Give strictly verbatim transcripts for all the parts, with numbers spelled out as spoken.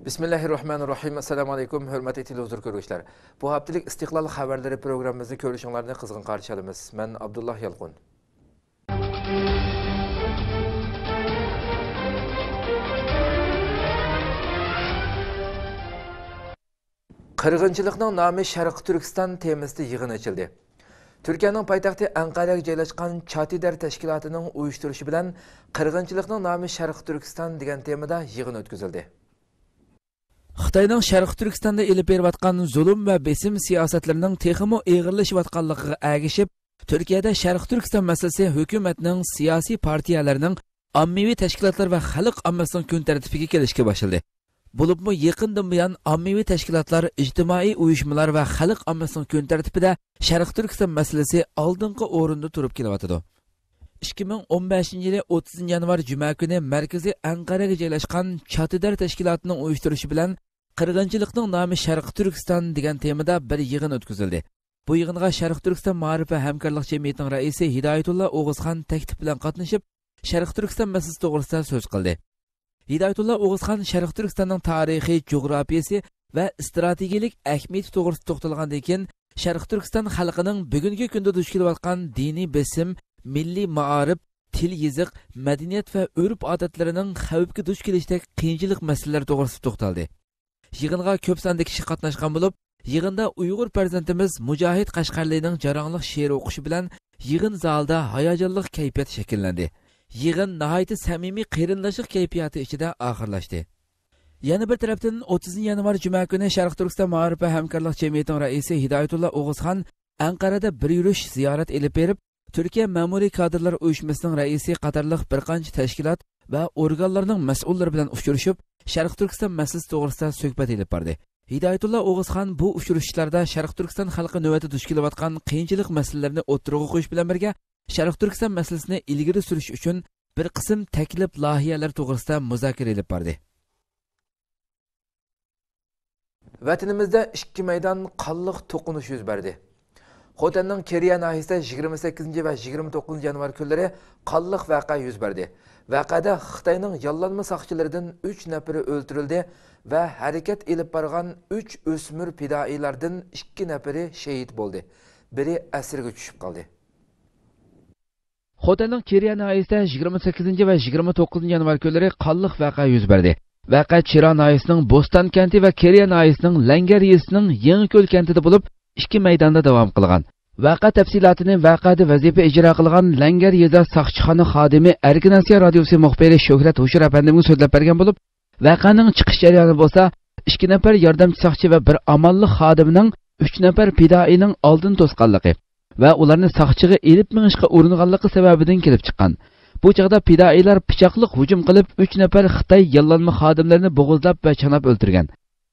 بىسمىللاھىررەھمانىررەھىم. ئەسسالامۇ ئەلەيكۇم، ھۆرمەتلىك تېلېۋىزور كۆرگۈچىلەر. بۇ ھەپتىلىك ئىستىقلال خەۋەرلىرى پروگراممىمىزنى كۆرۈشۈڭلارنى قىزغىن قارشى ئالىمىز. مەن ئابدۇللا يالقۇن. قىرغىنچىلىقنىڭ نامى شەرقىي تۈركىستان تېمىسىدا يىغىن ئېچىلدى. تۈركىيەنىڭ پايتەختى ئەنقەرەگە جايلاشقان چاتىدەر تەشكىلاتىنىڭ ئۇيۇشتۇرۇشى بىلەن قىرغىنچىلىقنىڭ نامى شەرقىي تۈركىستان دېگەن تېمىدا يىغىن ئۆتكۈزۈلدى. خىتاينىڭ شەرقىي تۈركىستاندا ئېلىپ بېرىۋاتقان زۇلۇم ۋە بېسىم سىياسەتلىرىنىڭ تېخىمۇ ئېغىرلىشىۋاتقانلىقىغا ئەگىشىپ، تۈركىيەدە شەرقىي تۈركىستان مەسىلىسى ھۆكۈمەتنىڭ، سىياسىي پارتىيەلەرنىڭ، ئاممىۋى تەشكىلاتلار ۋە خەلق ئاممىسىنىڭ كۈن تەرتىپىگە كېلىشكە باشلىدى. بولۇپمۇ يېقىندىن بۇيان ئاممىۋى تەشكىلاتلار، ئىجتىمائىي ئۇيۇشمىلار ۋە خەلق ئاممىسىنىڭ كۈن تەرتىپىدە شەرقىي تۈركىستان مەسىلىسى ئالدىنقى ئورۇندا تۇرۇپ كېلىۋاتىدۇ. ئىككى مىڭ ئون بەشىنچى يىلى ئوتتۇزىنچى يانۋار جۈمە كۈنى مەركىزى ئەنقەرەگە جايلاشقان چاتىدەر تەشكىلاتىنىڭ ئۇيۇشتۇرۇشى بىلەن قىرغىنچىلىقنىڭ نامى شەرقىي تۈركىستان دېگەن تېمىدا بىر يىغىن ئۆتكۈزۈلدى. بۇ يىغىنغا شەرقىي تۈركىستان مائارىپ ۋە ھەمكارلىق جەمئىيىتىنىڭ رەئىسى ھىدايەتۇللا ئوغۇزخان تەكلىپ بىلەن قاتنىشىپ، شەرقىي تۈركىستان مەسىلىسى توغرىسىدا سۆز قىلدى. ھىدايەتۇللا ئوغۇزخان شەرقىي تۈركىستاننىڭ تارىخى، جۇغراپىيىسى ۋە ئىستراتېگىيەلىك ئەھمىيىتى توغرىسىدا توختالغاندىن كېيىن، شەرقىي تۈركىستان خەلقىنىڭ بۈگۈنكى كۈندە دۇچ كېلىۋاتقان دىنىي بېسىم، مىللىي مائارىپ، تىل، يېزىق، مەدەنىيەت ۋە ئۆرپ-ئادەتلىرىنىڭ خەۋپكە دۇچ كېلىشتەك قىيىنچىلىق مەسىلىلەر توغرىسىدا توختالدى. يىغىنغا كۆپ ساندا كىشى قاتناشقان بولۇپ، يىغىندا ئۇيغۇر پەرزەنتىمىز مۇجاھىد قەشقەرلىنىڭ جاراڭلىق شېئىر ئوقۇشى بىلەن يىغىن زالىدا ھاياجانلىق كەيپىيات شەكىللەندى. يىغىن ناھايىتى سەمىمىي قېرىنداشلىق كەيپىياتى ئىچىدە ئاخىرلاشتى. يەنە بىر تەرەپتىن، ئوتتۇزىنچى يانۋار جۈمە كۈنى شەرقىي تۈركىستان مائارىپ ۋە ھەمكارلىق جەمئىيىتىنىڭ رەئىسى ھىدايەتۇللا ئوغۇزخان ئەنقەرەدە بىر يۈرۈش زىيارەت ئېلىپ بېرىپ، تۈركىيە مەمۇرىي كادىرلار ئۇيۇشمىسىنىڭ رەئىسى قاتارلىق بىر قانچە تەشكىلات ۋە ئورگانلارنىڭ مەسئۇللىرى بىلەن ئۇچرىشىپ، شەرقىي تۈركىستان مەسىلىسى توغرىسىدا سۆھبەت ئېلىپ باردى. ھىدايەتۇللا ئوغۇزخان بۇ ئۇچرىشىشلاردا شەرقىي تۈركىستان خەلقى نۆۋەتتە دۇچ كېلىۋاتقان قىيىنچىلىق مەسىلىلىرىنى ئوتتۇرىغا قويۇش بىلەن بىرگە، شەرقىي تۈركىستان مەسىلىسىنى ئىلگىرى سۈرۈش ئۈچۈن بىر قىسىم تەكلىپ لايىھەلەر توغرىسىدا مۇزاكىرە ئېلىپ باردى. ۋەتىنىمىزدە ئىككى مەيدان قانلىق توقۇنۇش يۈز بەردى. خوتەننىڭ كېرىيە ناھىيەسىدە يىگىرمە سەككىزىنچى ۋە يىگىرمە توققۇزىنچى يانۋار كۈنلىرى قانلىق ۋەقە يۈز بەردى. ۋەقەدە خىتاينىڭ ياللانما ساقچىلىرىدىن ئۈچ نەپىرى ئۆلتۈرۈلدى ۋە ھەرىكەت ئېلىپ بارغان ئۈچ ئۆسمۈر پىدائىيلاردىن ئىككى نەپىرى شېھىت بولدى، بىرى ئەسىرگە چۈشۈپ قالدى. خوتەننىڭ كېرىيە ناھىيەسىدە يىگىرمە سەككىزىنچى ۋە يىگىرمە توققۇزىنچى يانۋار كۈنلىرى قانلىق ۋەقە يۈز بەردى. ۋەقە چىرا ناھىيەسىنىڭ بوستان كەنتى ۋە كېرىيە ناھىيەسىنىڭ لەڭگەر يېزىسىنىڭ يېڭىكۆل كەنتىدە بولۇپ، ئىككى مەيداندا داۋام قىلغان. ۋەقە تەپسىلاتىنى ۋەقەدە ۋەزىپە ئىجرا قىلغان لەڭگەر يېزا ساقچىخانا خادىمى ئەركىن ئاسىيا رادىيوسى مۇخبىرى شۆھرەت ھوشۇر ئەپەندىمگە سۆزلەپ بەرگەن بولۇپ، ۋەقەنىڭ چىقىش جەريانى بولسا، ئىككى نەپەر ياردەمچى ساقچى ۋە بىر ئامانلىق خادىمىنىڭ ئۈچ نەپەر پىدائىينىڭ ئالدىنى توسقانلىقى ۋە ئۇلارنى ساقچىغا ئېلىپ مېڭىشقا ئۇرۇنغانلىقى سەۋەبىدىن كېلىپ چىققان. بۇ چاغدا پىدائىيلار پىچاقلىق ھۇجۇم قىلىپ، ئۈچ نەپەر خىتاي ياللانما خادىملىرىنى بوغۇزلاپ ۋە چاناپ ئۆلتۈرگەن.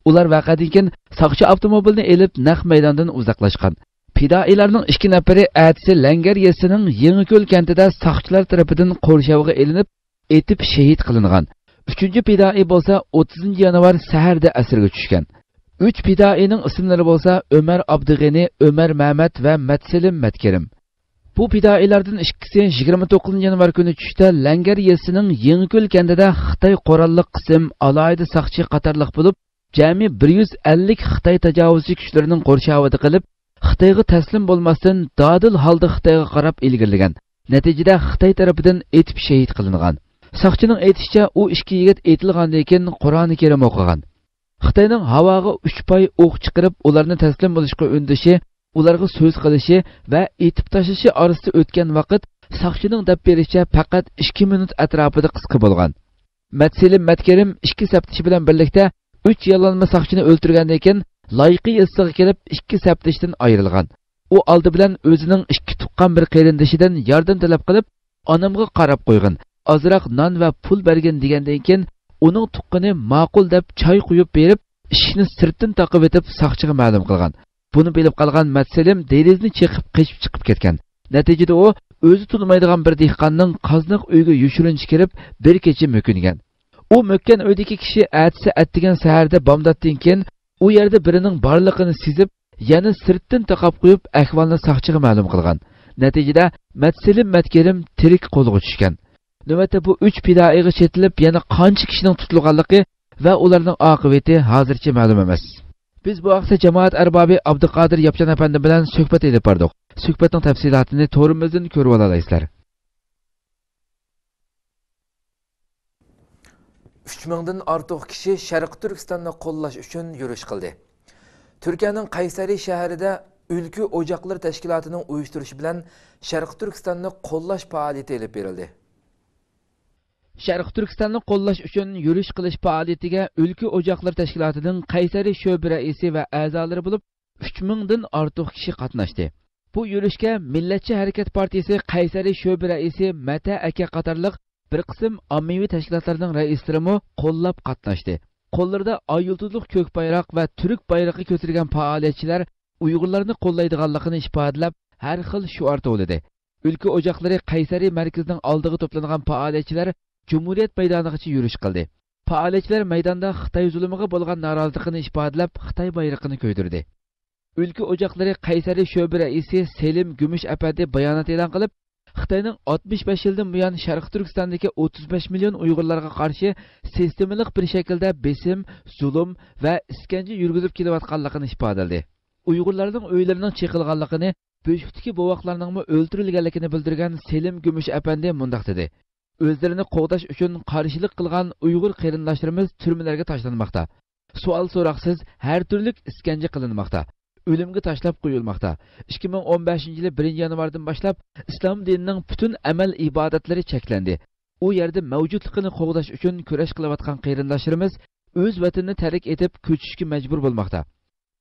ئۇلار ۋەقەدىن كېيىن ساقچى ئاپتوموبىلىنى ئېلىپ نەق مەيداندىن ئۇزاقلاشقان. پىدائىيلارنىڭ ئىككى نەپىرى ئەتىسى لەڭگەر يېزىسىنىڭ يېڭىكۆل كەنتىدە ساقچىلار تەرىپىدىن قورشاۋغا ئېلىنىپ، ئېتىپ شېھىت قىلىنغان. ئۈچىنچى پىدائىي بولسا ئوتتۇزىنچى يانۋار سەھەردە ئەسىرگە چۈشكەن. ئۈچ پىدائىينىڭ ئىسىملىرى بولسا ئۆمەر ئابدۇغېنى، ئۆمەر مەمەت ۋە مەتسېلىم مەتكېرىم. بۇ پىدائىيلاردىن ئىككىسى يىگىرمە توققۇزىنچى يانۋار كۈنى چۈشتە لەڭگەر يېزىسىنىڭ يېڭىكۆل كەنتىدە خىتاي قوراللىق قىسىم، ئالاھىدە ساقچى قاتارلىق بولۇپ، جەمئىي بىر يۈز ئەللىك خىتاي تاجاۋۇزچى كۈچلىرىنىڭ قورشاۋىدا قېلىپ، خىتايغا تەسلىم بولماستىن، دادىل ھالدا خىتايغا قاراپ ئىلگىرىلىگەن. نەتىجىدە خىتاي تەرىپىدىن ئېتىپ شېھىت قىلىنغان. ساقچىنىڭ ئېيتىشىچە، ئۇ ئىككى يىگىت ئېتىلغاندىن كېيىن قۇرئانى كەرىم ئوقۇغان. خىتاينىڭ ھاۋاغا ئۈچ پاي ئوق چىقىرىپ، ئۇلارنى تەسلىم بولۇشقا ئۈندىشى، ئۇلارغا سۆز قىلىشى ۋە ئېتىپ تاشلىشى ئارىسىدا ئۆتكەن ۋاقىت، ساقچىنىڭ دەپ بېرىشىچە، پەقەت ئىككى مىنۇت ئەتراپىدا قىسقا بولغان. مەتسېلىم مەتكېرىم ئىككى سەپدىشى بىلەن بىرلىكتە ئۈچ ياللانما ساقچىنى ئۆلتۈرگەندىن كېيىن، لايقى يېزىسىغا كېلىپ، ئىككى سەپدىشىدىن ئايرىلغان. ئۇ ئالدى بىلەن ئۆزىنىڭ ئىككى تۇغقان بىر قېرىندىشىدىن ياردەم تەلەپ قىلىپ، ئانامغا قاراپ قويغىن، ئازراق نان ۋە پۇل بەرگىن دېگەندىن كېيىن، ئۇنىڭ تۇغقىنى ماقۇل دەپ چاي قۇيۇپ بېرىپ، ئىشىكنى سىرتتىن تاقىۋېتىپ ساقچىغا مەلۇم قىلغان. بۇنى بىلىپ قالغان مەتسېلىم دېرىزىنى چېقىپ قېچىپ چىقىپ كەتكەن. نەتىجىدە ئۇ ئۆزى تونۇمايدىغان بىر دېھقاننىڭ قازناق ئۆيىگە يوشۇرۇنچە كىرىپ، بىر كېچە مۆكۈنگەن. ئۇ مۆككەن ئۆيدىكى كىشى ئەتىسى ئەتىگەن سەھەردە بامداتتىن كېيىن ئۇ يەردە بىرىنىڭ بارلىقىنى سېزىپ، يەنە سىرتتىن تاقاپ قويۇپ، ئەھۋالنى ساقچىغا مەلۇم قىلغان. نەتىجىدە، مەتسېلىم مەتكېرىم تىرىك قولغا چۈشكەن. نۆۋەتتە بۇ ئۈچ پىدائىيغا چېتىلىپ، يەنە قانچە كىشىنىڭ تۇتۇلغانلىقى ۋە ئۇلارنىڭ ئاقىۋىتى ھازىرچە مەلۇم ئەمەس. بىز بۇ ھەقتە جامائەت ئەربابى ئابدۇقادىر ياپچان ئەپەندى بىلەن سۆھبەت ئېلىپ باردۇق. سۆھبەتنىڭ تەپسىلاتىنى تورىمىزدىن كۆرۈۋالالايسىلەر. ئۈچ مىڭدىن ئارتۇق كىشى شەرقىي تۈركىستاننى قوللاش ئۈچۈن يۈرۈش قىلدى. تۈركىيەنىڭ قەيسەرى شەھىرىدە ئۈلكە ئوجاقلىرى تەشكىلاتىنىڭ ئۇيۇشتۇرۇشى بىلەن شەرقىي تۈركىستاننى قوللاش پائالىيىتى ئېلىپ بېرىلدى. شەرقىي تۈركىستاننى قوللاش ئۈچۈن يۈرۈش قىلىش پائالىيىتىگە ئۈلكە ئوجاقلىرى تەشكىلاتىنىڭ قەيسەرى شۆبە رەئىسى ۋە ئەزالىرى بولۇپ، ئۈچ مىڭدىن ئارتۇق كىشى قاتناشتى. بۇ يۈرۈشكە مىللەتچى ھەرىكەت پارتىيىسى قەيسەرى شۆبە رەئىسى مەتە ئەكە قاتارلىق بىر قىسىم ئاممىۋى تەشكىلاتلارنىڭ رەئىسلىرىمۇ قوللاپ قاتناشتى. قوللىرىدا ئاي يۇلتۇزلۇق كۆك بايراق ۋە تۈرك بايرىقى كۆتۈرگەن پائالىيەتچىلەر ئۇيغۇرلارنى قوللايدىغانلىقىنى ئىپادىلەپ، ھەر خىل شوئار توۋلىدى. ئۈلكە ئوجاقلىرى قەيسەرى مەركىزىنىڭ ئالدىغا توپلانغان پائالىيەتچىلەر جۇمھۇرىيەت مەيدانىغىچە يۈرۈش قىلدى. پائالىيەتچىلەر مەيداندا خىتاي زۇلۇمىغا بولغان نارازىلىقىنى ئىپادىلەپ، خىتاي بايرىقىنى كۆيدۈردى. ئۈلكە ئوجاقلىرى قەيسەرى شۆبە رەئىسى سېلىم گۈمۈش ئەپەندى بايانات ئېلان قىلىپ، خىتاينىڭ ئاتمىش بەش يىلدىن بۇيان شەرقىي تۈركىستاندىكى ئوتتۇز بەش مىليون ئۇيغۇرلارغا قارشى سىستېمىلىق بىر شەكىلدە بېسىم، زۇلۇم ۋە ئىسكەنجە يۈرگۈزۈپ كېلىۋاتقانلىقىنى ئىپادىلىدى. ئۇيغۇرلارنىڭ ئۆيلىرىنىڭ چېقىلغانلىقىنى، بۆشۈكتىكى بوۋاقلارنىڭمۇ ئۆلتۈرۈلگەنلىكىنى بىلدۈرگەن سېلىم گۈمۈش ئەپەندى مۇنداق دېدى: ئۆزلىرىنى قوغداش ئۈچۈن قارشىلىق قىلغان ئۇيغۇر قېرىنداشلىرىمىز تۈرمىلەرگە تاشلانماقتا. سوئال-سوراقسىز ھەر تۈرلۈك ئىسكەنجە قىلىنماقتا. ئۆلۈمگە تاشلاپ قويۇلماقتا. ئىككى مىڭ ئون بەشىنچى يىلى بىرىنچى يانۋاردىن باشلاپ ئىسلام دىنىنىڭ پۈتۈن ئەمەل-ئىبادەتلىرى چەكلەندى. ئۇ يەردە مەۋجۇتلۇقىنى قوغداش ئۈچۈن كۈرەش قىلىۋاتقان قېرىنداشلىرىمىز ئۆز ۋەتىنىنى تەرك ئېتىپ كۆچۈشكە مەجبۇر بولماقتا.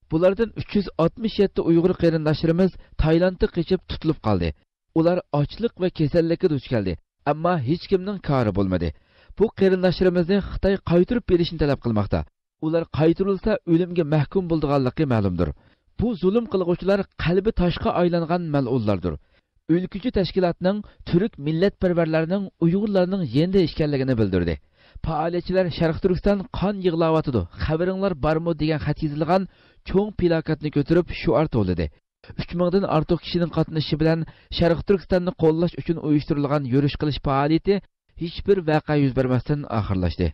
بۇلاردىن ئۈچ يۈز ئاتمىش يەتتە ئۇيغۇر قېرىنداشلىرىمىز تايلاندتا قېچىپ تۇتۇلۇپ قالدى. ئۇلار ئاچلىق ۋە كېسەللىككە دۇچ كەلدى، ئەمما ھېچكىمنىڭ كارى بولمىدى. بۇ قېرىنداشلىرىمىزنى خىتاي قايتۇرۇپ بېرىشنى تەلەپ قىلماقتا. ئۇلار قايتۇرۇلسا ئۆلۈمگە مەھكۇم بولىدىغانلىقى مەلۇمدۇر. بۇ زۇلۇم قىلغۇچىلار قەلبى تاشقا ئايلانغان مەلئۇنلاردۇر. ئۈلكىچى تەشكىلاتنىڭ تۈرك مىللەتپەرۋەرلەرنىڭ ئۇيغۇرلارنىڭ يېنىدا ئىكەنلىكىنى بىلدۈردى. پائالىيەتچىلەر «شەرقىي تۈركىستان قان يىغلاۋاتىدۇ، خەۋىرىڭلار بارمۇ؟» دېگەن خەت يېزىلغان چوڭ پىلاكاتنى كۆتۈرۈپ شوئار توۋلىدى. ئۈچ مىڭدىن ئارتۇق كىشىنىڭ قاتنىشىشى بىلەن شەرقىي تۈركىستاننى قوللاش ئۈچۈن ئۇيۇشتۇرۇلغان يۈرۈش قىلىش پائالىيىتى ھېچبىر ۋەقە يۈز بەرمەستىن ئاخىرلاشتى.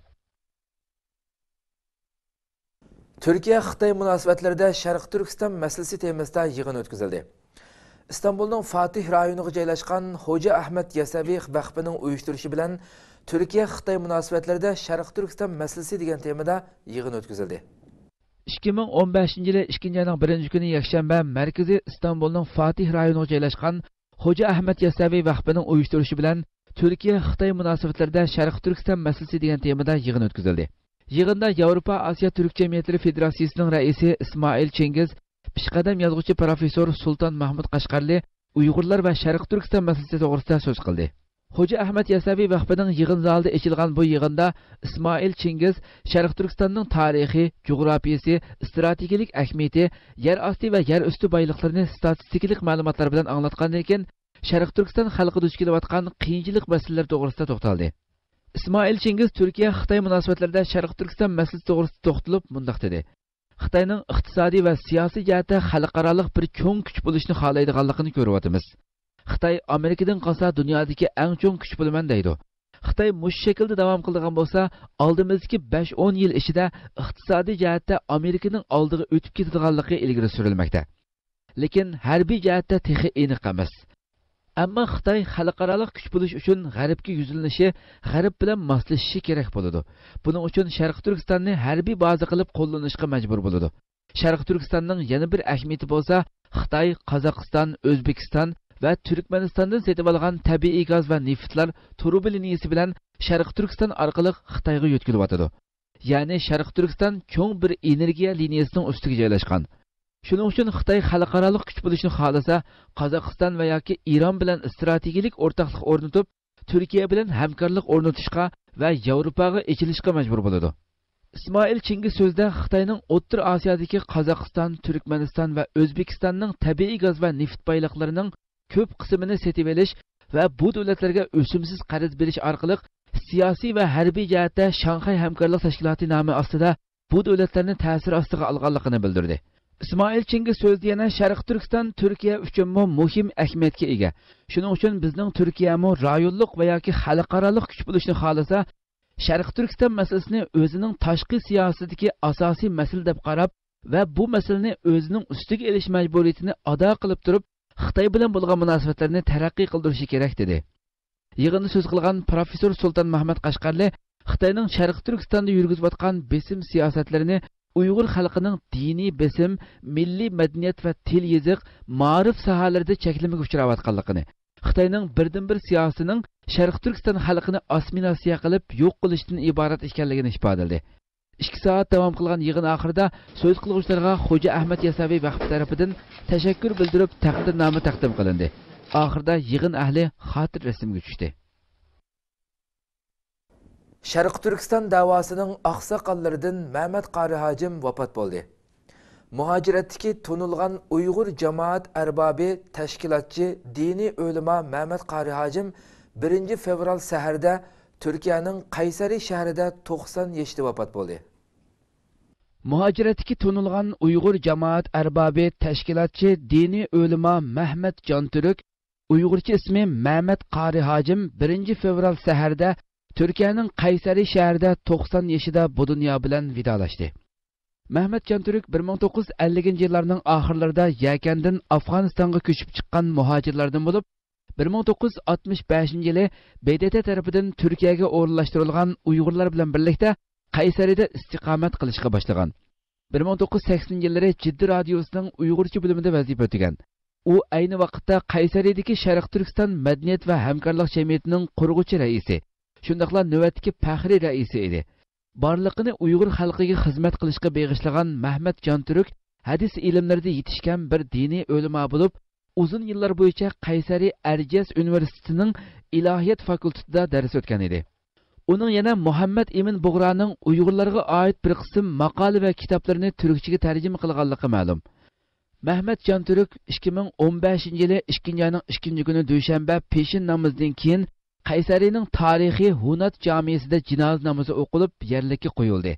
تۈركىيە-خىتاي مۇناسىۋەتلىرىدە شەرقىي تۈركىستان مەسىلىسى تېمىسىدا يىغىن ئۆتكۈزۈلدى. ئىستانبۇلنىڭ فاتىھ رايونىغا جايلاشقان خوجا ئەھمەد يەسەۋى ۋەقپىنىڭ ئۇيۇشتۇرۇشى بىلەن تۈركىيە-خىتاي مۇناسىۋەتلىرىدە شەرقىي تۈركىستان مەسىلىسى دېگەن تېمىدا يىغىن ئۆتكۈزۈلدى. ئىككى مىڭ ئون بەشىنچى يىلى ئىككىنچى ئاينىڭ بىرىنچى كۈنى يەكشەنبە مەركىزى ئىستانبۇلنىڭ فاتىھ رايونىغا جايلاشقان خوجا ئەھمەد يەسەۋى ۋەقپىنىڭ ئۇيۇشتۇرۇشى بىلەن تۈركىيە-خىتاي مۇناسىۋەتلىرىدە شەرقىي تۈركىستان مەسىلىسى دېگەن تېمىدا يىغىن ئۆتكۈزۈلدى. يىغىندا ياۋروپا ئاسىيا تۈرك جەمئىيەتلىرى فېدېراتسىيىسىنىڭ رەئىسى ئىسمائىل چىڭگىز، پېشقەدەم يازغۇچى پروفېسسور سۇلتان مەھمۇد قەشقەرلى ئۇيغۇرلار ۋە شەرقىي تۈركىستان مەسىلىسى توغرىسىدا سۆز قىلدى. خوجا ئەھمەد يەسەۋى ۋەقپىنىڭ يىغىن زالىدا ئېچىلغان بۇ يىغىندا ئىسمائىل چىڭگىز شەرقىي تۈركىستاننىڭ تارىخى، جۇغراپىيىسى، ئىستراتېگىيەلىك ئەھمىيىتى، يەر ئاستى ۋە يەر ئۈستى بايلىقلىرىنى ستاتىستىكىلىق مەلۇماتلار بىلەن ئاڭلاتقاندىن كېيىن، شەرقىي تۈركىستان خەلقى دۇچ كېلىۋاتقان قىيىنچىلىق مەسىلىلىرى توغرىسىدا توختالدى. ئىسمائىل چىڭگىز تۈركىيە-خىتاي مۇناسىۋەتلىرىدە شەرقىي تۈركىستان مەسىلىسى توغرىسىدا توختىلىپ مۇنداق دېدى: خىتاينىڭ ئىقتىسادىي ۋە سىياسىي جەھەتتە خەلقئارالىق بىر چوڭ كۈچ بولۇشنى خالايدىغانلىقىنى كۆرۈۋاتىمىز. خىتاي ئامېرىكىدىن قالسا دۇنيادىكى ئەڭ چوڭ كۈچ بولىمەن دەيدۇ. خىتاي مۇشۇ شەكىلدە داۋام قىلىدىغان بولسا، ئالدىمىزدىكى بەش ئون يىل ئىچىدە ئىقتىسادىي جەھەتتە ئامېرىكىنىڭ ئالدىغا ئۆتۈپ كېتىدىغانلىقى ئىلگىرى سۈرۈلمەكتە. لېكىن ھەربىي جەھەتتە تېخى ئېنىق ئەمەس. ئەمما خىتاي خەلقئارالىق كۈچ بولۇش ئۈچۈن غەربكە يۈزلىنىشى، غەرب بىلەن ماسلىشىشى كېرەك بولىدۇ. بۇنىڭ ئۈچۈن شەرقىي تۈركىستاننى ھەربىي بازا قىلىپ قوللىنىشقا مەجبۇر بولىدۇ. شەرقىي تۈركىستاننىڭ يەنە بىر ئەھمىيىتى بولسا، خىتاي، قازاقىستان، ئۆزبېكىستان ۋە تۈركمەنىستاندىن سېتىۋالغان تەبىئىي گاز ۋە نېفىتلار تۇرۇبا لىنىيىسى بىلەن شەرقىي تۈركىستان ئارقىلىق خىتايغا يۆتكىلىۋاتىدۇ. يەنى شەرقىي تۈركىستان چوڭ بىر ئېنېرگىيە لىنىيىسىنىڭ ئۈستىگە جايلاشقان. شۇنىڭ ئۈچۈن خىتاي خەلقئارالىق كۈچ بولۇشنى خالىسا، قازاقىستان ۋە ياكى ئىران بىلەن ئىستراتېگىيەلىك ئورتاقلىق ئورنىتىپ، تۈركىيە بىلەن ھەمكارلىق ئورنىتىشقا ۋە ياۋروپاغا ئېچىلىشقا مەجبۇر بولىدۇ. ئىسمائىل چىڭگىز سۆزىدە خىتاينىڭ ئوتتۇرا ئاسىيادىكى قازاقىستان، تۈركمەنىستان ۋە ئۆزبېكىستاننىڭ تەبىئىي گاز ۋە نېفىت بايلىقلىرىنىڭ كۆپ قىسمىنى سېتىۋېلىش ۋە بۇ دۆلەتلەرگە ئۆسۈمسىز قەرز بېرىش ئارقىلىق سىياسىي ۋە ھەربىي جەھەتتە شاڭخەي ھەمكارلىق تەشكىلاتى نامى ئاستىدا بۇ دۆلەتلەرنى تەسىر ئاستىغا ئالغانلىقىنى بىلدۈردى. ئىسمائىل چىڭگىز سۆزىدە يەنە شەرقىي تۈركىستان تۈركىيە ئۈچۈنمۇ مۇھىم ئەھمىيەتكە ئىگە. شۇنىڭ ئۈچۈن بىزنىڭ تۈركىيەمۇ رايونلۇق ۋە ياكى خەلقئارالىق كۈچ بولۇشنى خالىسا، شەرقىي تۈركىستان مەسىلىسىنى ئۆزىنىڭ تاشقى سىياسىتىدىكى ئاساسىي مەسىلە دەپ قاراپ ۋە بۇ مەسىلىنى ئۆزىنىڭ ئۈستىگە ئېلىش مەجبۇرىيىتىنى ئادا قىلىپ تۇرۇپ، خىتاي بىلەن بولغان مۇناسىۋەتلىرىنى تەرەققىي قىلدۇرۇشى كېرەك، دېدى. يىغىندا سۆز قىلغان پروفېسسور سۇلتان مەھمەت قەشقەرلى خىتاينىڭ شەرقىي تۈركىستاندا يۈرگۈزۈۋاتقان بېسىم سىياسەتلىرىنى ئۇيغۇر خەلقىنىڭ دىنىي بېسىم، مىللىي مەدەنىيەت ۋە تىل-يېزىق، مائارىپ ساھەلىرىدە چەكلىمىگە ئۇچراۋاتقانلىقىنى، خىتاينىڭ بىردىنبىر سىياسىتىنىڭ شەرقىي تۈركىستان خەلقىنى ئاسسىمىلياتسىيە قىلىپ يوق قىلىشتىن ئىبارەت ئىكەنلىكىنى ئىپادىلىدى. ئىككى سائەت داۋام قىلغان يىغىن ئاخىرىدا سۆز قىلغۇچىلارغا خوجا ئەھمەت ياساۋى ۋەقپى تەرىپىدىن تەشەككۈر بىلدۈرۈپ تەقدىرنامە تەقدىم قىلىندى. ئاخىرىدا يىغىن ئەھلى خاتىرە رەسىمگە چۈشتى. شەرقىي تۈركىستان دەۋاسىنىڭ ئاقساقاللىرىدىن مەمەت قارى ھاجىم ۋاپات بولدى. مۇھاجىرەتتىكى تونۇلغان ئۇيغۇر جامائەت ئەربابى، تەشكىلاتچى، دىنىي ئۆلىما مەمەت قارى ھاجىم بىرىنچى فېۋرال سەھەردە تۈركىيەنىڭ قەيسەرى شەھىرىدە توقسان يېشىدا ۋاپات بولدى. مۇھاجىرەتتىكى تونۇلغان ئۇيغۇر جامائەت ئەربابى، تەشكىلاتچى، دىنىي ئۆلىما مەھمەت جانتۈرك، ئۇيغۇرچە ئىسمى مەمەت قارى ھاجىم بىرىنچى فېۋرال سەھەردە تۈركىيەنىڭ قەيسەرى شەھىرىدە توقسان يېشىدا بۇ دۇنيا بىلەن ۋىدالاشتى. مەھمەت جانتۈرك بىر مىڭ توققۇز يۈز ئەللىكىنچى يىللارنىڭ ئاخىرلىرىدا يەكەندىن ئافغانىستانغا كۆچۈپ چىققان مۇھاجىرلاردىن بولۇپ، بىر مىڭ توققۇز يۈز ئاتمىش بەشىنچى يىلى ب د ت تەرىپىدىن تۈركىيەگە ئورۇنلاشتۇرۇلغان ئۇيغۇرلار بىلەن بىرلىكتە قەيسەرىدە ئىستىقامەت قىلىشقا باشلىغان. بىر مىڭ توققۇز يۈز سەكسىنىنچى يىللىرى جىددە رادىيوسىنىڭ ئۇيغۇرچە بۆلۈمىدە ۋەزىپە ئۆتىگەن. ئۇ ئەينى ۋاقىتتا قەيسەرىدىكى شەرقىي تۈركىستان مەدەنىيەت ۋە ھەمكارلىق جەمئىيىتىنىڭ قۇرغۇچى رەئىسى، شۇنداقلا نۆۋەتتىكى پەخرىي رەئىسى ئىدى. بارلىقىنى ئۇيغۇر خەلقىگە خىزمەت قىلىشقا بېغىشلىغان مەھمەت جانتۈرك ھەدىس ئىلىملىرىدا يېتىشكەن بىر دىنىي ئۆلىما بولۇپ، ئۇزۇن يىللار بويىچە قەيسەرى ئەرجەس ئۇنىۋېرسىتېتىنىڭ ئىلاھىيات فاكۇلتېتىدا دەرس ئۆتكەن ئىدى. ئۇنىڭ يەنە مۇھەممەد ئىمىن بۇغرانىڭ ئۇيغۇرلارغا ئائىت بىر قىسىم ماقالە ۋە كىتابلىرىنى تۈركچىگە تەرجىمە قىلغانلىقى مەلۇم. مەھمەت جانتۈرك ئىككى مىڭ ئون بەشىنچى يىلى ئىككىنچى ئاينىڭ ئىككىنچى كۈنى دۈشەنبە پېشىن نامىزىدىن كېيىن قەيسەرىنىڭ تارىخىي ھۇنات جامىسىدا جىنازا نامىزى ئوقۇلۇپ، يەرلىككە قويۇلدى.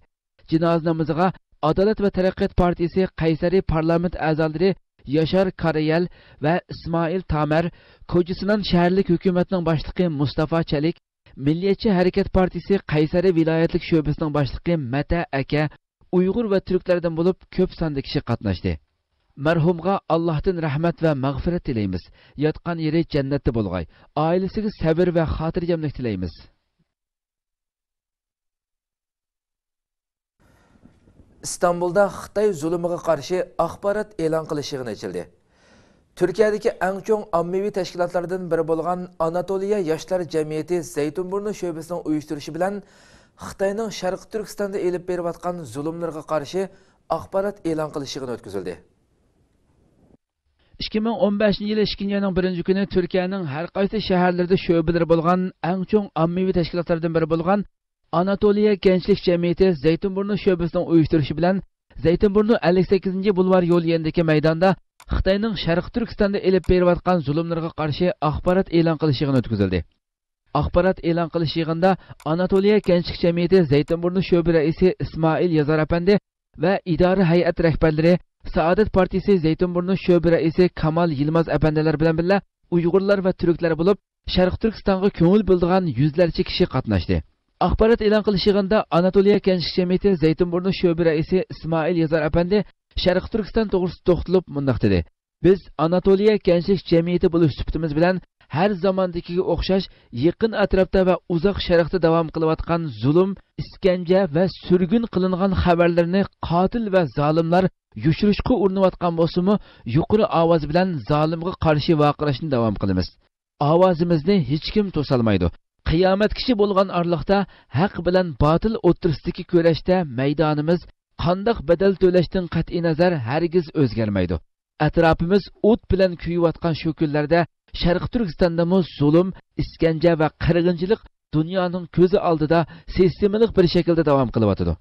جىنازا نامىزىغا ئادالەت ۋە تەرەققىيات پارتىيىسى قەيسەرى پارلامېنت ئەزالىرى ياشار كارىيەل ۋە ئىسمائىل تامەر، كوجىسىنان شەھەرلىك ھۆكۈمەتنىڭ باشلىقى مۇستافا چەلىك، مىللىيەتچى ھەرىكەت پارتىيىسى قەيسەرى ۋىلايەتلىك شۆبىسىنىڭ باشلىقى مەتە ئەكە، ئۇيغۇر ۋە تۈركلەردىن بولۇپ كۆپ ساندا كىشى قاتناشتى. مەرھۇمغا ئاللاھتىن رەھمەت ۋە مەغپىرەت تىلەيمىز. ياتقان يېرى جەننەتتە بولغاي. ئائىلىسىگە سەۋر ۋە خاتىرجەملىك تىلەيمىز. ئىستانبۇلدا خىتاي زۇلۇمىغا قارشى ئاخبارات ئېلان قىلىش يىغىنى ئېچىلدى. تۈركىيەدىكى ئەڭ چوڭ ئاممىۋى تەشكىلاتلاردىن بىرى بولغان ئاناتولىيە ياشلار جەمئىيىتى زەيتۇنبۇرنۇ شۆبىسىنىڭ ئۇيۇشتۇرۇشى بىلەن خىتاينىڭ شەرقىي تۈركىستاندا ئېلىپ بېرىۋاتقان زۇلۇملىرىغا قارشى ئاخبارات ئېلان قىلىش يىغىنى ئۆتكۈزۈلدى. ئىككى مىڭ ئون بەشىنچى يىلى ئىككىنچى ئاينىڭ بىرىنچى كۈنى تۈركىيەنىڭ ھەر قايسى شەھەرلىرىدە شۆبىلىرى بولغان ئەڭ چوڭ ئاممىۋى تەشكىلاتلاردىن بىرى بولغان ئاناتولىيە گەنچلىك جەمئىيىتى زەيتۇنبۇرنۇ شۆبىسىنىڭ ئۇيۇشتۇرۇشى بىلەن زەيتۇنبۇرنۇ ئەللىك سەككىزىنچى بۇلۋار يولى يېنىدىكى مەيداندا خىتاينىڭ شەرقىي تۈركىستاندا ئېلىپ بېرىۋاتقان زۇلۇملىرىغا قارشى ئاخبارات ئېلان قىلىش يىغىنى ئۆتكۈزۈلدى. ئاخبارات ئېلان قىلىش يىغىنىدا ئاناتولىيە گەنچلىك جەمئىيىتى زەيتۇنبۇرنۇ شۆبە رەئىسى ئىسمائىل يازار ئەپەندى ۋە ئىدارە ھەيئەت رەھبەرلىرى، سائادەت پارتىيىسى زەيتۇنبۇرنۇ شۆبە رەئىسى كامال يىلماز ئەپەندىلەر بىلەن بىللە ئۇيغۇرلار ۋە تۈركلەر بولۇپ، شەرقىي تۈركىستانغا كۆڭۈل بۆلىدىغان يۈزلەرچە كىشى قاتناشتى. ئاخبارات ئېلان قىلىش يىغىنىدا ئاناتولىيە گەنچلىك جەمئىيىتى زەيتۇنبۇرنۇ شۆبە رەئىسى ئىسمائىل يازار ئەپەندى شەرقىي تۈركىستان توغرىسىدا توختىلىپ مۇنداق دېدى: بىز ئاناتولىيە گەنچلىك جەمئىيىتى بولۇش سۈپىتىمىز بىلەن ھەر زاماندىكىگە ئوخشاش يېقىن ئەتراپتا ۋە ئۇزاق شەرقتە داۋام قىلىۋاتقان زۇلۇم، ئىسكەنجە ۋە سۈرگۈن قىلىنغان خەۋەرلىرىنى قاتىل ۋە زالىملار يوشۇرۇشقا ئۇرۇنۇۋاتقان بولسىمۇ، يۇقىرى ئاۋاز بىلەن زالىمغا قارشى ۋارقىراشنى داۋام قىلىمىز. ئاۋازىمىزنى ھېچكىم توسالمايدۇ. قىيامەتكىچە بولغان ئارىلىقتا ھەق بىلەن باتىل ئوتتۇرىسىدىكى كۈرەشتە مەيدانىمىز قانداق بەدەل تۆلەشتىن قەتئىينەزەر ھەرگىز ئۆزگەرمەيدۇ. ئەتراپىمىز ئوت بىلەن كۆيۈۋاتقان شۇ كۈنلەردە شەرقىي تۈركىستاندىمۇ زۇلۇم، ئىسكەنجە ۋە قىرغىنچىلىق دۇنيانىڭ كۆزى ئالدىدا سىستېمىلىق بىر شەكىلدە داۋام قىلىۋاتىدۇ.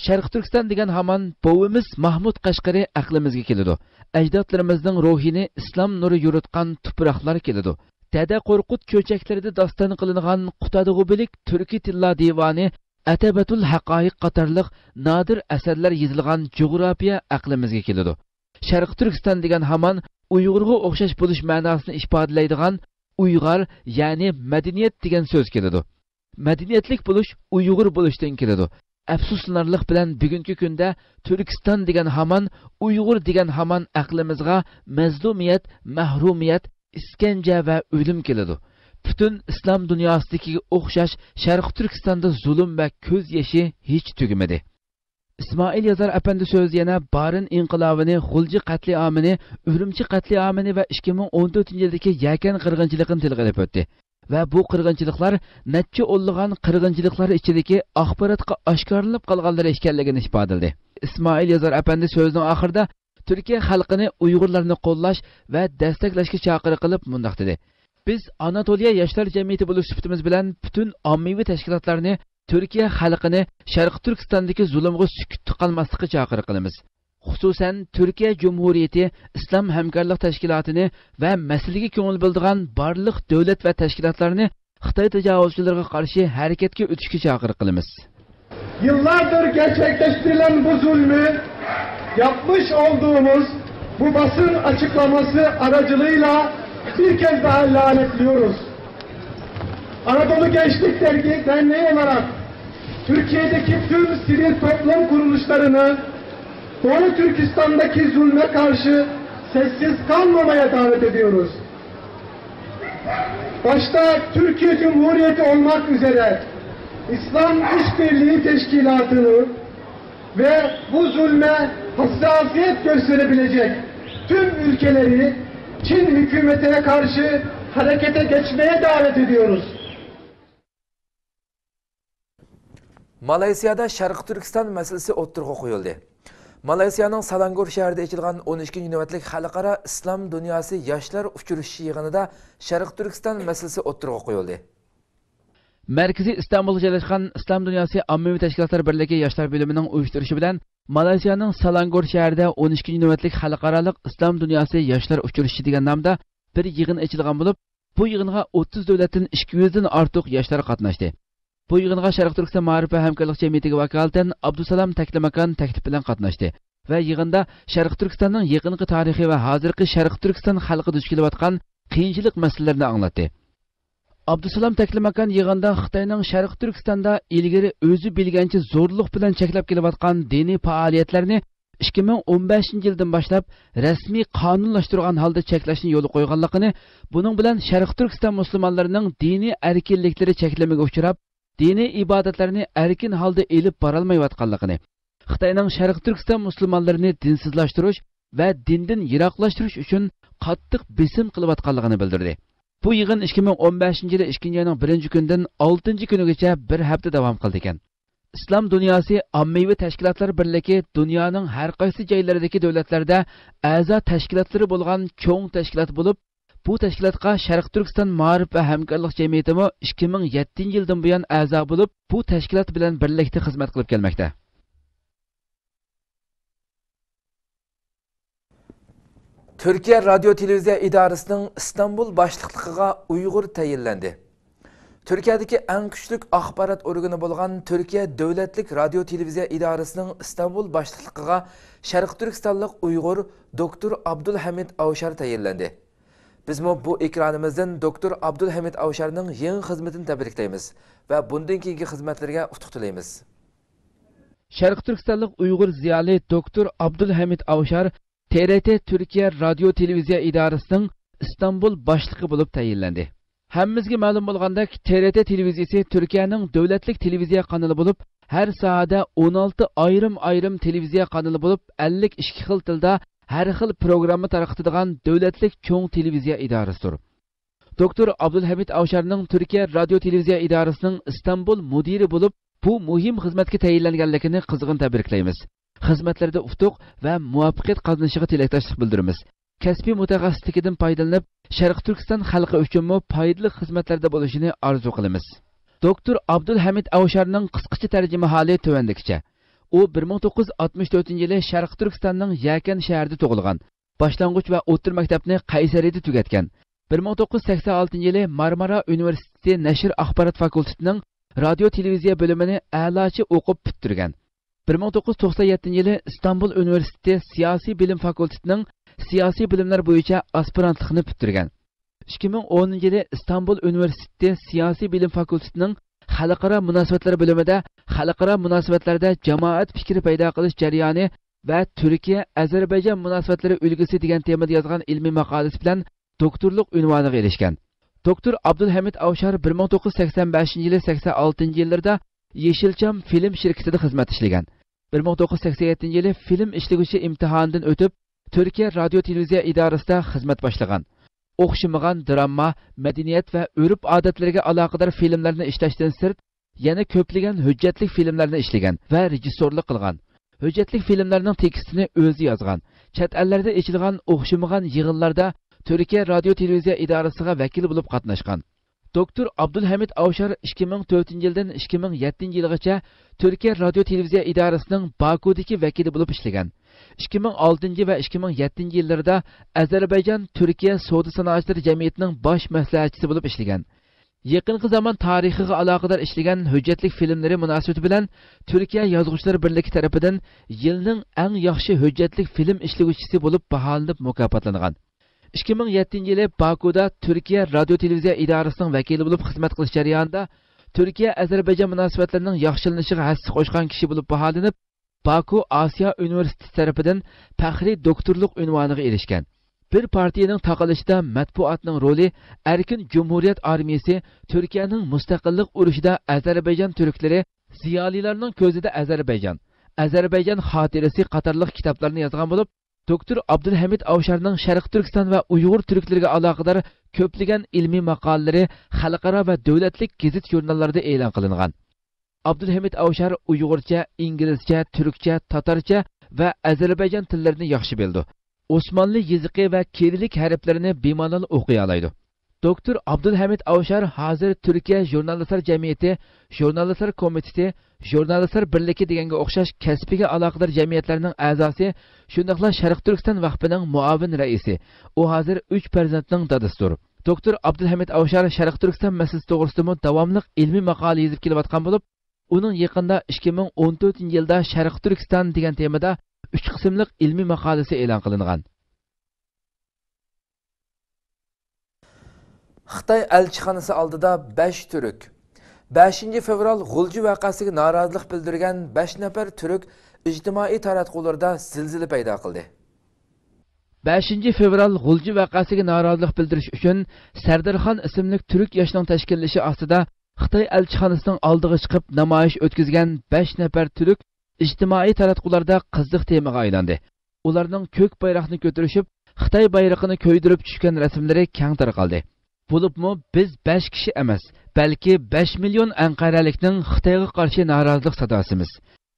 شەرقىي تۈركىستان دېگەن ھامان بوۋىمىز ماھمۇد قەشقىرى ئەقلىمىزگە كېلىدۇ. ئەجدادلىرىمىزنىڭ روھىنى ئىسلام نۇرى يورۇتقان تۇپراقلار كېلىدۇ. دەدە قورقۇت چۆچەكلىرىدە داستان قىلىنغان قۇتادغۇبىلىك تۈركىي تىللا دىۋانى، ئەتەبەتۇل ھەقايىق قاتارلىق نادىر ئەسەرلەر يېزىلغان جۇغراپىيە ئەقلىمىزگە كېلىدۇ. شەرقىي تۈركىستان دېگەن ھامان ئۇيغۇرغا ئوخشاش بولۇش مەناسىنى ئىپادىلەيدىغان ئۇيغار، يەنى مەدەنىيەت دېگەن سۆز كېلىدۇ. مەدەنىيەتلىك بولۇش ئۇيغۇر بولۇشتىن كېلىدۇ. ئەپسۇسلىنارلىق بىلەن بۈگۈنكى كۈندە تۈركىستان دېگەن ھامان، ئۇيغۇر دېگەن ھامان ئەقلىمىزغا مەزلۇمىيەت، مەھرۇمىيەت، ئىسكەنجە ۋە ئۆلۈم كېلىدۇ. پۈتۈن ئىسلام دۇنياسىدىكىگە ئوخشاش شەرقىي تۈركىستاندا زۇلۇم ۋە كۆز يېشى ھېچ تۈگىمىدى. ئىسمائىل يازار ئەپەندى سۆزى يەنە بارىن ئىنقىلابىنى، غۇلجا قەتلىئامىنى، ئۈرۈمچى قەتلىئامىنى ۋە ئىككى مىڭ ئون تۆتىنچى يىلدىكى يەكەن قىرغىنچىلىقىنى تىلغا ئېلىپ ئۆتتى ۋە بۇ قىرغىنچىلىقلار نەچچە ئونلىغان قىرغىنچىلىقلار ئىچىدىكى ئاخباراتقا ئاشكارىلىنىپ قالغانلىرى ئىكەنلىكىنى ئىپادىلىدى. ئىسمائىل يازار ئەپەندى سۆزىنىڭ ئاخىرىدا تۈركىيە خەلقىنى، ئۇيغۇرلارنى قوللاش ۋە دەستەكلەشكە چاقىرىق قىلىپ مۇنداق دېدى: بىز ئاناتولىيە ياشلار جەمئىيىتى بولۇش سۈپىتىمىز بىلەن پۈتۈن ئاممىۋى تەشكىلاتلارنى تۈركىيە خەلقىنى شەرقىي تۈركىستاندىكى زۇلۇمغا سۈكۈتتە قالماسلىققا چاقىرىق قىلىمىز. خۇسۇسەن، تۈركىيە جۇمھۇرىيىتى ئىسلام ھەمكارلىق تەشكىلاتىنى ۋە مەسىلىگە كۆڭۈل بۆلىدىغان بارلىق دۆلەت ۋە تەشكىلاتلارنى خىتاي تاجاۋۇزچىلىرىغا قارشى ھەرىكەتكە ئۆتۈشكە چاقىرىق قىلىمىز. Yıllardır gerçekleştirilen bu zulmü yapmış olduğumuz bu basın açıklaması aracılığıyla bir kez daha lanetliyoruz. Anadolu Gençlik Dergi Derneği olarak Türkiye'deki tüm sivil toplum kuruluşlarını Doğu Türkistan'daki zulme karşı sessiz kalmamaya davet ediyoruz. Başta Türkiye Cumhuriyeti olmak üzere İslam İşbirliği Teşkilatı'nı ve bu zulme hassasiyet gösterebilecek tüm ülkeleri Çin hükümetine karşı harekete geçmeye davet ediyoruz. مالايسىيادا شەرقىي تۈركىستان مەسىلىسى ئوتتۇرىغا قويۇلدى. مالايسىيانىڭ سالانگور شەھىرىدە ئېچىلغان ئون ئىككىنچى نۆۋەتلىك خەلقئارا ئىسلام دۇنياسى ياشلار ئۇچرىشىشى يىغىنىدا شەرقىي تۈركىستان مەسىلىسى ئوتتۇرىغا قويۇلدى. مەركىزى ئىستانبۇلغا جايلاشقان ئىسلام دۇنياسى ئاممىۋى تەشكىلاتلار بىرلىكى ياشلار بۆلۈمىنىڭ ئۇيۇشتۇرۇشى بىلەن مالايسىيانىڭ سالانگور شەھىرىدە ئون ئىككىنچى نۆۋەتلىك خەلقئارالىق ئىسلام دۇنياسى ياشلار ئۇچرىشىشى دېگەن نامدا بىر يىغىن ئېچىلغان بولۇپ، بۇ يىغىنغا ئوتتۇز دۆلەتتىن ئىككى يۈزدىن ئارتۇق ياشلار قاتناشتى. بۇ يىغىنغا شەرقىي تۈركىستان مائارىپ ۋە ھەمكارلىق جەمئىيىتىگە ۋاكالىتەن ئابدۇسالام تەكلىماكان تەكلىپ بىلەن قاتناشتى ۋە يىغىندا شەرقىي تۈركىستاننىڭ يېقىنقى تارىخى ۋە ھازىرقى شەرقىي تۈركىستان خەلقى دۇچ كېلىۋاتقان قىيىنچىلىق مەسىلىلىرىنى ئاڭلاتتى. ئابدۇسالام تەكلىماكان يىغىندا خىتاينىڭ شەرقىي تۈركىستاندا ئىلگىرى ئۆزى بىلگەنچە زورلۇق بىلەن چەكلەپ كېلىۋاتقان دىنىي پائالىيەتلەرنى ئىككى مىڭ ئون بەشىنچى يىلدىن باشلاپ رەسمىي قانۇنلاشتۇرغان ھالدا چەكلەشنى يولغا قويغانلىقىنى، بۇنىڭ بىلەن شەرقىي تۈركىستان مۇسۇلمانلىرىنىڭ دىنىي ئەركىنلىكلىرى چەكلىمىگە ئۇچراپ، دىنىي ئىبادەتلەرنى ئەركىن ھالدا ئېلىپ بارالمايۋاتقانلىقىنى، خىتاينىڭ شەرقىي تۈركىستان مۇسۇلمانلىرىنى دىنسىزلاشتۇرۇش ۋە دىندىن يىراقلاشتۇرۇش ئۈچۈن قاتتىق بېسىم قىلىۋاتقانلىقىنى بىلدۈردى. بۇ يىغىن ئىككى مىڭ ئون بەشىنچى يىلى ئىككىنچى ئاينىڭ بىرىنچى كۈنىدىن ئالتىنچى كۈنىگىچە بىر ھەپتە داۋام قىلىدىكەن. ئىسلام دۇنياسى ئاممىۋى تەشكىلاتلار بىرلىكى دۇنيانىڭ ھەر قايسى جايلىرىدىكى دۆلەتلەردە ئەزا تەشكىلاتلىرى بولغان چوڭ تەشكىلات بولۇپ، بۇ تەشكىلاتقا شەرقىي تۈركىستان مائارىپ ۋە ھەمكارلىق جەمئىيىتىمۇ ئىككى مىڭ يەتتىنچى يىلدىن بۇيان ئەزا بولۇپ، بۇ تەشكىلات بىلەن بىرلىكتە خىزمەت قىلىپ كەلمەكتە. تۈركىيە رادىيو تېلېۋىزىيە ئىدارىسىنىڭ ئىستانبۇل باشلىقلىقىغا ئۇيغۇر تەيىنلەندى. تۈركىيەدىكى ئەڭ كۈچلۈك ئاخبارات ئورگىنى بولغان تۈركىيە دۆلەتلىك رادىيو تېلېۋىزىيە ئىدارىسىنىڭ ئىستانبۇل باشلىقلىقىغا شەرقىي تۈركىستانلىق ئۇيغۇر دوكتور ئابدۇلھەمىد ئاۋشار تەيىنلەندى. بىزمۇ بۇ ئېكرانىمىزدىن دوكتور ئابدۇلھەمىد ئاۋشارنىڭ يېڭى خىزمىتىنى تەبرىكلەيمىز ۋە بۇندىن كېيىنكى خىزمەتلىرىگە ئۇتۇق تىلەيمىز. شەرقىي تۈركىستانلىق ئۇيغۇر زىيالىي دوكتور ئابدۇلھەمىد ئاۋشار تې رې تې تۈركىيە رادىيو تېلېۋىزىيە ئىدارىسىنىڭ ئىستانبۇل باشلىقى بولۇپ تەيىنلەندى. ھەممىمىزگە مەلۇم بولغاندەك، تې رې تې تېلېۋىزىيىسى تۈركىيەنىڭ دۆلەتلىك تېلېۋىزىيە قانىلى بولۇپ، ھەر ساھەدە ئون ئالتە ئايرىم-ئايرىم تېلېۋىزىيە قانىلى بولۇپ، ئەللىك ئىككى خىل تىلدا ھەر خىل پروگرامما تارقىتىدىغان دۆلەتلىك چوڭ تېلېۋىزىيە ئىدارىسىدۇر. دوكتور ئابدۇلھەمىد ئاۋشارنىڭ تۈركىيە رادىيو تېلېۋىزىيە ئىدارىسىنىڭ ئىستانبۇل مۇدىرى بولۇپ، بۇ مۇھىم خىزمەتكە تەيىنلەنگەنلىكىنى قىزغىن تەبرىكلەيمىز. خىزمەتلىرىدە ئۇتۇق ۋە مۇۋەپپەقىيەت قازىنىشىغا تىلەكداشلىق بىلدۈرىمىز. كەسپىي مۇتەخەسسىسلىكىدىن پايدىلىنىپ، شەرقىي تۈركىستان خەلقى ئۈچۈنمۇ پايدىلىق خىزمەتلەردە بولۇشىنى ئارزۇ قىلىمىز. دوكتور ئابدۇلھەمىد ئاۋشارنىڭ قىسقىچە تەرجىمىھالى تۆۋەندىكىچە. ئۇ بىر مىڭ توققۇز يۈز ئاتمىش تۆتىنچى يىلى شەرقىي تۈركىستاننىڭ يەكەن شەھىرىدە تۇغۇلغان. باشلانغۇچ ۋە ئوتتۇرا مەكتەپنى قەيسەرىدە تۈگەتكەن. بىر مىڭ توققۇز يۈز سەكسەن ئالتىنچى يىلى مارمارا ئۇنىۋېرسىتېتى نەشر ئاخبارات فاكۇلتېتىنىڭ رادىيو تېلېۋىزىيە بۆلۈمىنى ئەلاچە ئوقۇپ پۈتتۈرگەن. بىر مىڭ توققۇز يۈز توقسان يەتتىنچى يىلى ئىستانبۇل ئۇنىۋېرسىتېتى سىياسىي بىلىم فاكۇلتېتىنىڭ سىياسىي بىلىملەر بويىچە ئاسپىرانتلىقنى پۈتتۈرگەن. ئىككى مىڭ ئونىنچى يىلى ئىستانبۇل ئۇنىۋېرسىتېتى سىياسىي بىلىم فاكۇلتېتىنىڭ خەلقئارا مۇناسىۋەتلەر بۆلۈمىدە خەلقئارا مۇناسىۋەتلەردە جامائەت پىكرى پەيدا قىلىش جەريانى ۋە تۈركىيە-ئەزەربەيجان مۇناسىۋەتلىرى ئۈلگىسى دېگەن تېمىدا يازغان ئىلمىي ماقالىسى بىلەن دوكتورلۇق ئۇنۋانىغا ئېرىشكەن. دوكتور ئابدۇلھەمىد ئاۋشار بىر مىڭ توققۇز يۈز سەكسەن بەشىنچى يىلى سەكسەن ئالتىنچى يىللىرىدا يېشىلچام فىلىم شىركىتىدە خىزمەت ئىشلىگەن. بىر مىڭ توققۇز يۈز سەكسەن يەتتىنچى يىلى فىلىم ئىشلىگۈچى ئىمتىھانىدىن ئۆتۈپ، تۈركىيە رادىيو تېلېۋىزىيە ئىدارىسىدا خىزمەت باشلىغان. ئوخشىمىغان دىراما، مەدەنىيەت ۋە ئۆرپ-ئادەتلەرگە ئالاقىدار فىلىملەرنى ئىشلەشتىن سىرت، يەنە كۆپلىگەن ھۆججەتلىك فىلىملەرنى ئىشلىگەن ۋە رېژىسسورلۇق قىلغان. ھۆججەتلىك فىلىملەرنىڭ تېكىستىنى ئۆزى يازغان. چەت ئەللەردە ئېچىلغان ئوخشىمىغان يىغىنلاردا تۈركىيە رادىيو تېلېۋىزىيە ئىدارىسىغا ۋەكىل بولۇپ قاتناشقان. دوكتور ئابدۇلھەمىد ئاۋشار ئىككى مىڭ تۆتىنچى يىلدىن ئىككى مىڭ يەتتىنچى يىلغىچە تۈركىيە رادىيو تېلېۋىزىيە ئىدارىسىنىڭ باكۇدىكى ۋەكىلى بولۇپ ئىشلىگەن. ئىككى مىڭ ئالتىنچى ۋە ئىككى مىڭ يەتتىنچى يىللىرىدا ئەزەربەيجان تۈركىيە سودا سانائەتچىلىرى جەمئىيىتىنىڭ باش مەسلىھەتچىسى بولۇپ ئىشلىگەن. يېقىنقى زامان تارىخىغا ئالاقىدار ئىشلىگەن ھۆججەتلىك فىلىملىرى مۇناسىۋىتى بىلەن تۈركىيە يازغۇچىلار بىرلىكى تەرىپىدىن يىلنىڭ ئەڭ ياخشى ھۆججەتلىك فىلىم ئىشلىگۈچىسى بولۇپ باھالىنىپ مۇكاپاتلانغان. ئىككى مىڭ يەتتىنچى يىلى باكۇدا تۈركىيە رادىيو تېلېۋىزىيە ئىدارىسىنىڭ ۋەكىلى بولۇپ خىزمەت قىلىش جەريانىدا تۈركىيە ئەزەربەيجان مۇناسىۋەتلىرىنىڭ ياخشىلىنىشىغا ھەسسە قوشقان كىشى بولۇپ باھالىنىپ، باكۇ ئاسىيا ئۇنىۋېرسىتېتى تەرىپىدىن پەخرىي دوكتورلۇق ئۇنۋانىغا ئېرىشكەن. بىر پارتىيىنىڭ تاقىلىشىدا مەتبۇئاتنىڭ رولى، ئەركىن جۇمھۇرىيەت ئارمىيىسى تۈركىيەنىڭ مۇستەقىللىق ئۇرۇشىدا ئەزەربەيجان تۈركلىرى، زىيالىيلارنىڭ كۆزىدە ئەزەربەيجان، ئەزەربەيجان خاتىرىسى قاتارلىق كىتابلارنى يازغان بولۇپ، دوكتور ئابدۇلھەمىد ئاۋشارنىڭ شەرقىي تۈركىستان ۋە ئۇيغۇر تۈركلىرىگە ئالاقىدار كۆپلىگەن ئىلمىي ماقالىلىرى خەلقئارا ۋە دۆلەتلىك گېزىت-ژۇرناللاردا ئېلان قىلىنغان. ئابدۇلھەمىد ئاۋشار ئۇيغۇرچە، ئىنگلىزچە، تۈركچە، تاتارچە ۋە ئەزەربەيجان تىللىرىنى ياخشى بىلىدۇ. ئوسمانلى يېزىقى ۋە كىرىللىك ھەرپلىرىنى بىمالال ئوقۇيالايدۇ. دوكتور ئابدۇلھەمىد ئاۋشار ھازىر تۈركىيە ژۇرنالىستلار جەمئىيىتى، ژۇرنالىستلار كومىتېتى، ژۇرنالىستلار بىرلىكى دېگەنگە ئوخشاش كەسپىگە ئالاقىدار جەمئىيەتلەرنىڭ ئەزاسى، شۇنداقلا شەرقىي تۈركىستان ۋەقپىنىڭ مۇئاۋىن رەئىسى. ئۇ ھازىر ئۈچ پەرزەنتنىڭ دادىسىدۇر. دوكتور ئابدۇلھەمىد ئاۋشار شەرقىي تۈركىستان مەسىلىسى توغرىسىدىمۇ داۋاملىق ئىلمىي ماقالە يېزىپ كېلىۋاتقان بولۇپ، ئۇنىڭ يېقىندا ئىككى مىڭ ئون تۆتىنچى يىلدا شەرقىي تۈركىستان دېگەن تېمىدا ئۈچ قىسىملىق ئىلمىي ماقالىسى ئېلان قىلىنغان. خىتاي ئەلچىخانىسى ئالدىدا بەش تۈرك. بەشىنچى فېۋرال غۇلجا ۋەقەسىگە نارازىلىق بىلدۈرگەن بەش نەپەر تۈرك ئىجتىمائىي تاراتقۇلىرىدا زىلزىلە پەيدا قىلدى. بەشىنچى فېۋرال غۇلجا ۋەقەسىگە نارازىلىق بىلدۈرۈش ئۈچۈن سەردارخان ئىسىملىك تۈرك ياشنىڭ تەشكىللىشى ئاستىدا خىتاي ئەلچىخانىسىنىڭ ئالدىغا چىقىپ نامايىش ئۆتكۈزگەن بەش نەپەر تۈرك ئىجتىمائىي تاراتقۇلاردا قىزىق تېمىغا ئايلاندى. ئۇلارنىڭ كۆك بايراقنى كۆتۈرۈشۈپ، خىتاي بايرىقىنى كۆيدۈرۈپ چۈشكەن رەسىملىرى كەڭ تارقالدى. بولۇپمۇ بىز بەش كىشى ئەمەس، بەلكى بەش مىليون ئەنقەرەلىكنىڭ خىتايغا قارشى نارازىلىق ساداسىمىز.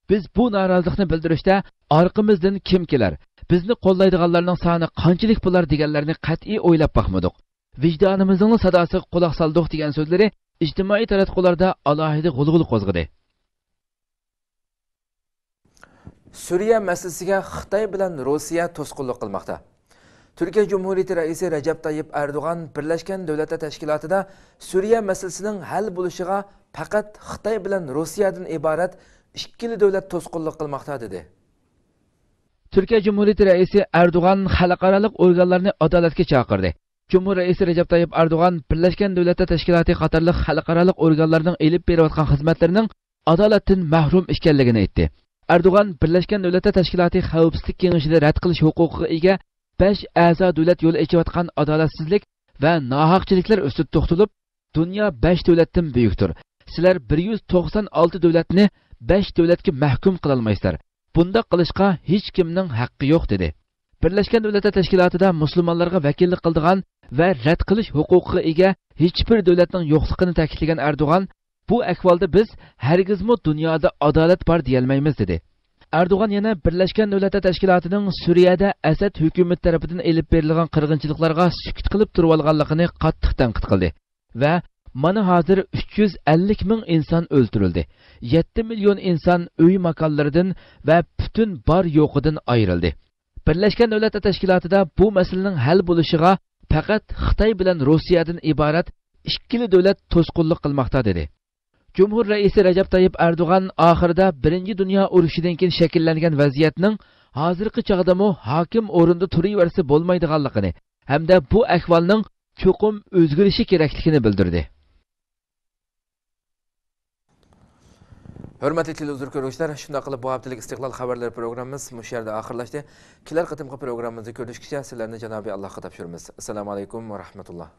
بىز بۇ نارازىلىقنى بىلدۈرۈشتە ئارقىمىزدىن كىم كېلەر، بىزنى قوللايدىغانلارنىڭ سانى قانچىلىك بولار دېگەنلەرنى قەتئىي ئويلاپ باقمىدۇق. ۋىجدانىمىزنىڭلا ساداسىغا قۇلاق سالدۇق دېگەن سۆزلىرى ئىجتىمائىي تاراتقۇلاردا ئالاھىدە غۇلغۇلا قوزغىدى. سۈرىيە مەسىلىسىگە خىتاي بىلەن روسىيە توسقۇنلۇق قىلماقتا. تۈركىيە جۇمھۇرىيىتى رەئىسى رەجەپ تايىپ ئەردوغان بىرلەشكەن دۆلەتلەر تەشكىلاتىدا سۈرىيە مەسىلىسىنىڭ ھەل بولۇشىغا پەقەت خىتاي بىلەن روسىيەدىن ئىبارەت ئىككىلا دۆلەت توسقۇنلۇق قىلماقتا، دېدى. تۈركىيە جۇمھۇرىيىتى رەئىسى ئەردوغان خەلقئارالىق ئورگانلارنى ئادالەتكە چاقىردى. جۇمھۇر رەئىسى رەجەپ تايىپ ئەردوغان بىرلەشكەن دۆلەتلەر تەشكىلاتى قاتارلىق خەلقئارالىق ئورگانلارنىڭ ئېلىپ بېرىۋاتقان خىزمەتلىرىنىڭ ئادالەتتىن مەھرۇم ئىكەنلىكىنى ئېيتتى. ئەردوغان بىرلەشكەن دۆلەتلەر تەشكىلاتى خەۋپسىزلىك كېڭىشىدە رەت قىلىش ھوقۇقىغا ئىگە بەش ئەزا دۆلەت يول ئېچىۋاتقان ئادالەتسىزلىك ۋە ناھەقچىلىكلەر ئۈستىدە توختىلىپ، دۇنيا بەش دۆلەتتىن بۈيۈكتۇر. سىلەر بىر يۈز توقسان ئالتە دۆلەتنى بەش دۆلەتكە مەھكۇم قىلالمايسىلەر. بۇنداق قىلىشقا ھېچكىمنىڭ ھەققى يوق، دېدى. بىرلەشكەن دۆلەتلەر تەشكىلاتىدا مۇسۇلمانلارغا ۋەكىللىك قىلىدىغان ۋە رەت قىلىش ھوقۇقىغا ئىگە ھېچبىر دۆلەتنىڭ يوقلۇقىنى تەكىتلىگەن ئەردوغان، بۇ ئەھۋالدا بىز ھەرگىزمۇ دۇنيادا ئادالەت بار دېيەلمەيمىز، دېدى. ئەردوغان يەنە بىرلەشكەن دۆلەتلەر تەشكىلاتىنىڭ سۈرىيەدە ئەسەد ھۆكۈمىتى تەرىپىدىن ئېلىپ بېرىلغان قىرغىنچىلىقلارغا سۈكۈت قىلىپ تۇرۇۋالغانلىقىنى قاتتىق تەنقىد قىلدى ۋە مانا ھازىر ئۈچ يۈز ئەللىك مىڭ ئىنسان ئۆلتۈرۈلدى، يەتتە مىليون ئىنسان ئۆي ماكانلىرىدىن ۋە پۈتۈن بار يوقىدىن ئايرىلدى. بىرلەشكەن دۆلەتلەر تەشكىلاتىدا بۇ مەسىلىنىڭ ھەل بولۇشىغا پەقەت خىتاي بىلەن روسىيەدىن ئىبارەت ئىككىلا دۆلەت توسقۇنلۇق قىلماقتا، دېدى. جۇمھۇر رەئىسى رەجەپ تايىپ ئەردوغان ئاخىرىدا بىرىنچى دۇنيا ئۇرۇشىدىن كېيىن شەكىللەنگەن ۋەزىيەتنىڭ ھازىرقى چاغدىمۇ ھاكىم ئورنىدا تۇرۇۋەرسە بولمايدىغانلىقىنى ھەمدە بۇ ئەھۋالنىڭ چوقۇم ئۆزگىرىشى كېرەكلىكىنى بىلدۈردى. ھۆرمەتلىك تېلېۋىزور كۆرگۈچىلەر، شۇنداق قىلىپ بۇ ھەپتىلىك ئىستىقلال خەۋەرلىرى پروگراممىمىز مۇشۇ يەردە ئاخىرلاشتى. كېلەر قېتىمقى پروگراممىمىزدا كۆرۈشكىچە سىلەرنى جانابىي ئاللاھقا تاپشۇرىمىز. ئەسسالامۇ ئەلەيكۇم ۋە رەھمەتۇللا.